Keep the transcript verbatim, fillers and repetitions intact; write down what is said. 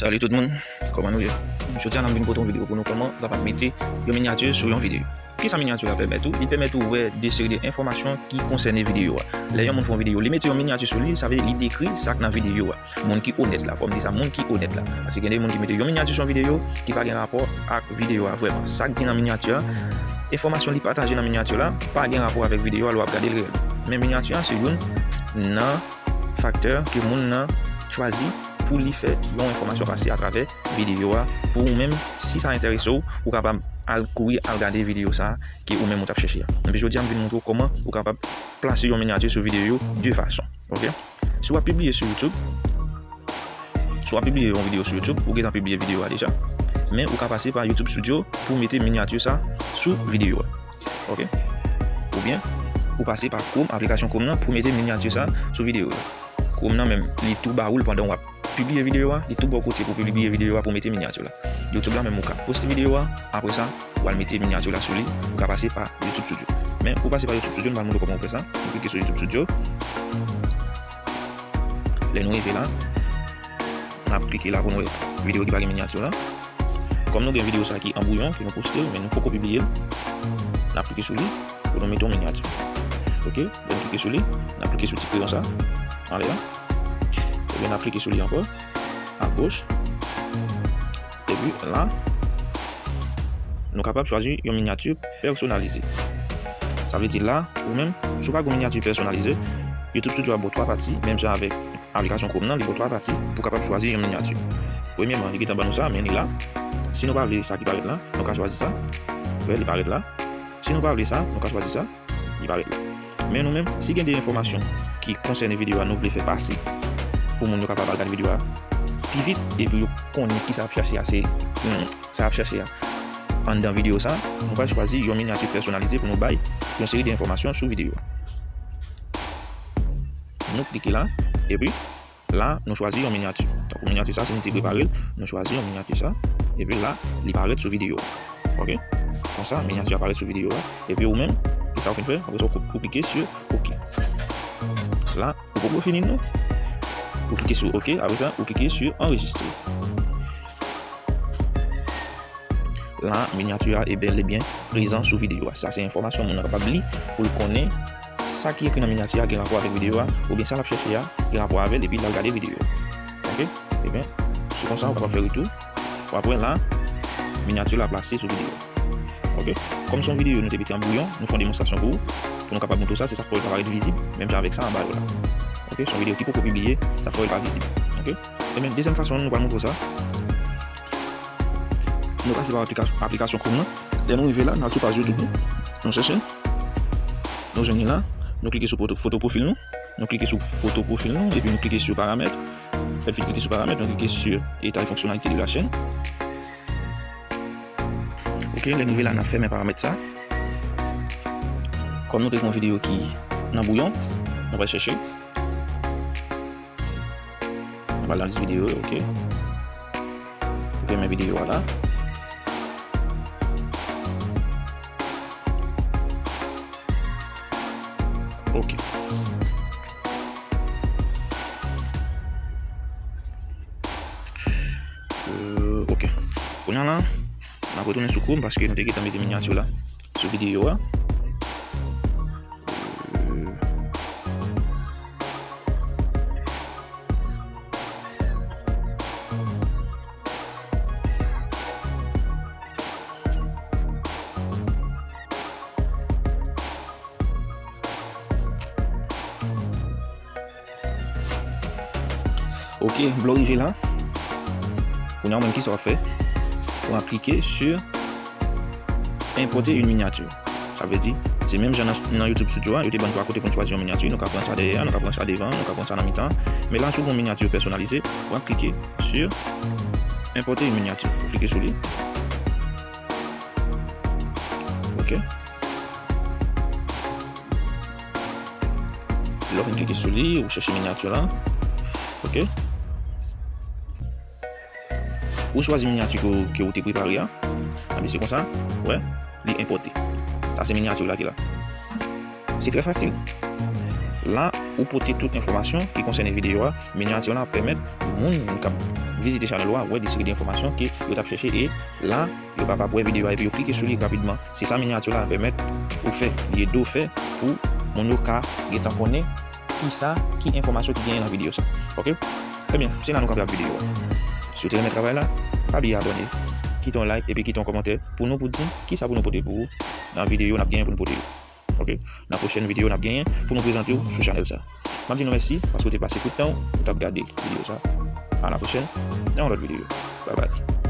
Salut tout moun, kòman nou ye? Jodi a, n ap vin pote yon videyo pou nou, kòman ou kapab mete yon minyati sou yon videyo. Kisa minyati a pèmèt ou? Li pèmèt ou wè de seri de enfòmasyon ki konsène videyo a. Lè yon moun fè yon videyo, li mete yon minyati sou li, sa vle di li dekri sa k nan videyo a. Moun ki onèt la, fò m di sa, moun ki onèt la. Paske gen de moun ki mete yon minyati sou yon videyo ki pa gen rapò ak videyo a vrèman. Sa k di nan minyati a, enfòmasyon li pataje nan minyati la, pa gen rapò avèk videyo a lè w ap gade l reyèlman. Men minyati a se youn nan faktè ke moun nan chwazi pou li fè yon enfòmasyon pase atravè videyo a. Pou ou menm, si sa enterese w, ou kapab al kouri al gade videyo sa a ke ou menm ou t ap chèche a. Epi jodi a, m vin montre w kòman ou kapab plase yon minyati sou videyo yo de fason. Ok? Si w ap pibliye sou YouTube, si w ap pibliye yon videyo sou YouTube, ou gentan pibliye videyo a deja, men ou ka pase pa YouTube Studio pou mete minyati sa sou videyo a. Ok? Oubyen, ou pase pa Chrome, aplikasyon Chrome nan, pou mete minyati sa sou videyo a. Chrome nan menm, li tou ba ou l pandan w ap pibliye videyo a, li tou ba w kote pou pibliye videyo a pou mete minyati la. YouTube la menm, ou ka poste videyo a, apre sa, w al mete minyati la sou li, ou ka pase pa YouTube Studio. Men, pou pase pa YouTube Studio, nou pral montre kòman ou fè sa. Nou klike sou YouTube Studio. Lè nou rive la, n ap klike la pou nou wè videyo ki pa gen minyati la. Kòm nou gen videyo sa ki an bouyon, ke nou poste, men nou poko pibliye l, n ap klike sou li pou nou mete yon minyati. Ok? Lè n klike sou li, n ap klike sou ti kreyon sa, anlè la. Ebyen, n ap klike sou li ankò, agoch. Epi la, nou kapab chwazi yon minyati pèsonalize. Sa vle di la, ou menm, si w pa gen yon minyati pèsonalize, YouTube Studio ap ba w twa pati, menm jan avèk aplikasyon Chrome nan, li ba w twa pati pou w kapab chwazi yon minyati. Premyèman, li gentan ban nou sa, men li la. Si nou pa vle sa ki parèt la, nou ka chwazi sa. Wè, li parèt la. Si nou pa vle sa, nou ka chwazi sa. Li parèt la. Men nou menm, si gen de enfòmasyon ki konsène videyo a nou vle fè pase pou moun yo kapab al gade videyo a pi vit, epi yo konnen kisa y ap chache a, se, hmm, sa y ap chache a anndan videyo sa, nou pral chwazi yon minyati pèsonalize pou nou bay yon seri de enfòmasyon sou videyo a. Nou klike la, epi la, nou chwazi yon minyati. Tankou minyati sa, si nou te prepare l, nou chwazi yon minyati sa, epi la, li parèt sou videyo a. Ok? Konsa, minyati a parèt sou videyo a. Epi ou menm, kisa w fin fè? Apre sa, ou, ou klike sou ok. La, ou poko fini non. Ou klike sou ok, apre sa, ou klike sou anrejistre. La, minyati a e bèl e byen prezan sou videyo a. Sa se enfòmasyon moun nan kapab li pou l konnen sa ki ekri nan minyati a gen rapò avèk videyo a, oubyen sa l ap chèche a gen rapò avè l, epi l al gade videyo a. Ok? Ebyen, se konsa ou kapab fè retou. Ou ap wè la, minyati la plase sou videyo a. Ok? Kòm se yon videyo nou te mete an bouyon, nou fè yon demonstrasyon pou ou, pou nou kapab montre w sa, se sa k fè w pa parèt vizib, menm jan avèk sa anba yo la. Ok? Se yon videyo ki poko pibliye, sa fè w pa vizib. Ok? Ebyen, dezyèm fason nou pral montre w sa. Nou pase pa aplika-, aplikasyon Chrome nan. Lè nou rive la, n al sou paj YouTube nou. Nou chèche l. Nou jwenn li la. Nou klike sou foto, foto pwofil nou. Nou klike sou foto pwofil nou. Epi nou klike sou paramèt. Epi klike sou paramèt. Nou klike sou détails fonctionnalités de la chaîne. Ok, lè nou rive la, n ap fèmen paramèt sa. Kòm nou te gen yon videyo ki nan bouyon, nou pral chèche. Nou pral nan lis videyo yo, ok. Ok, men videyo a la. Ok. Euh, ok. Kounye a la, n ap retounen sou Chrome paske nou te gentan mete minyati la sou videyo a. Euh, Ok, lè w rive la. Kounye a ou menm kisa w ap fè? Ou ap klike sur importer une miniature. Sa vle di, se menm jan nan, nan YouTube Studio a, yo te ban n twa kote pou n chwazi yon minyati. Nou ka pran sa dèyè, nou ka pran sa devan, nou ka pran sa nan mitan. Men la, si w gen yon minyati pèsonalize, w ap klike sur importer une miniature. Ou klike sou li. Ok. Lè w fin klike sou li, ou chèche minyati la. Ok. Ou chwazi minyati ke w, ke w te prepare a. Epi se konsa, wè, li enpòte. Sa se minyati la ki la. Se trè fasil. La, ou pote tout enfòmasyon ki konsène videyo a. Minyati la ap pèmèt moun k ap vizite chanèl ou a wè de seri de enfòmasyon ke yo t ap chèche, e la, yo kapab wè videyo a epi yo klike sou li rapidman. Se sa minyati la ap pèmèt ou fè, li ede w fè pou moun yo ka gentan konnen kisa, ki enfòmasyon ki genyen nan videyo sa. Oke? Ebyen, se la nou kanpe ak videyo a. Si w te renmen travay la, pa bliye abòne, kite yon like epi kite yon kòmantè pou nou, pou di kisa pou nou pote pou ou nan videyo n ap genyen pou nou pote yo. Oke? Nan pwochèn videyo n ap genyen pou nou prezante w sou chanèl sa. M ap di nou mèsi paske w te pase tout tan w pou w t ap gade videyo sa. A la pwochèn, nan yon lòt videyo. Bye bye.